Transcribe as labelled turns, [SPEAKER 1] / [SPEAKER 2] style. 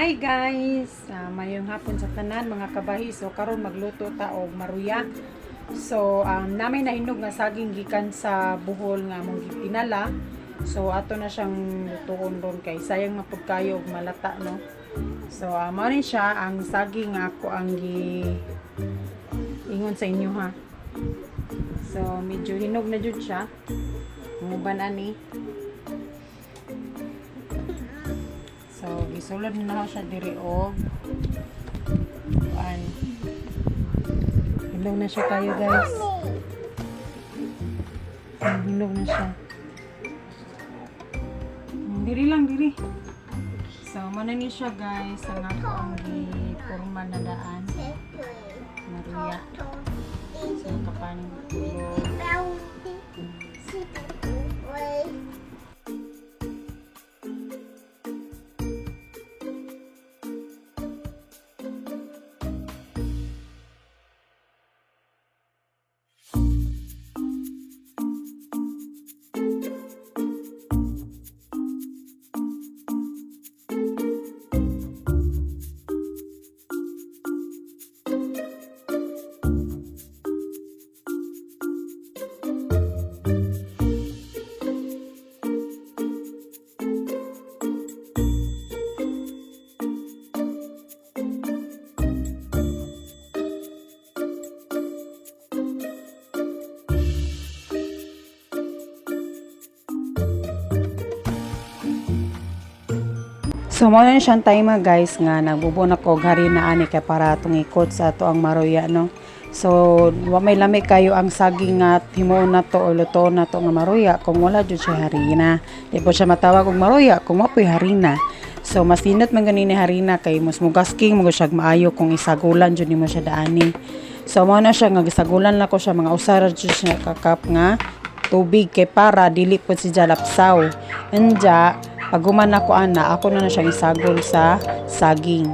[SPEAKER 1] Hi guys! Mayong hapon sa tanan, mga kabahi. So karon magluto ta og maruya. So namay nahinog nga saging gikan sa Bohol nga among gipinala. So ato na siyang lutuon ron kay sayang man pud kayo og malata, no. So mao ni siya ang saging nga ako ang gi ingon sa inyo ha. So medyo hinog na jud siya. Ang uban ani. So, gisulod na nako siya diri og kuan. Hinog na siya kayo, guys. Hinog na siya. Diri lang, diri. So, mao na ni siya, guys, ang ako ang gipurma na daan. Maruya. So, kapaning tulog. So mo na siyang time, guys, nga nagbubuon ako og harina ani kay para tungikot sa ato ang maruya, no. So wa may lami kayo ang saging nga himuon nato o lutoon nato nga maruya kung wala jud siya harina. Di po siya matawag og maruya kung wa po'y harina. So mas nindot man gani ni harina kay mas mugasking mo siya maayo kung isagulan jud nimo siya daani. So mo na siya nga gisagulan na ko siya, mga usa ra jud siya ka cup nga tubig kay para dili pud siya lapsaw. Anja, pag human ako ana, ako na na siyang isagol sa saging.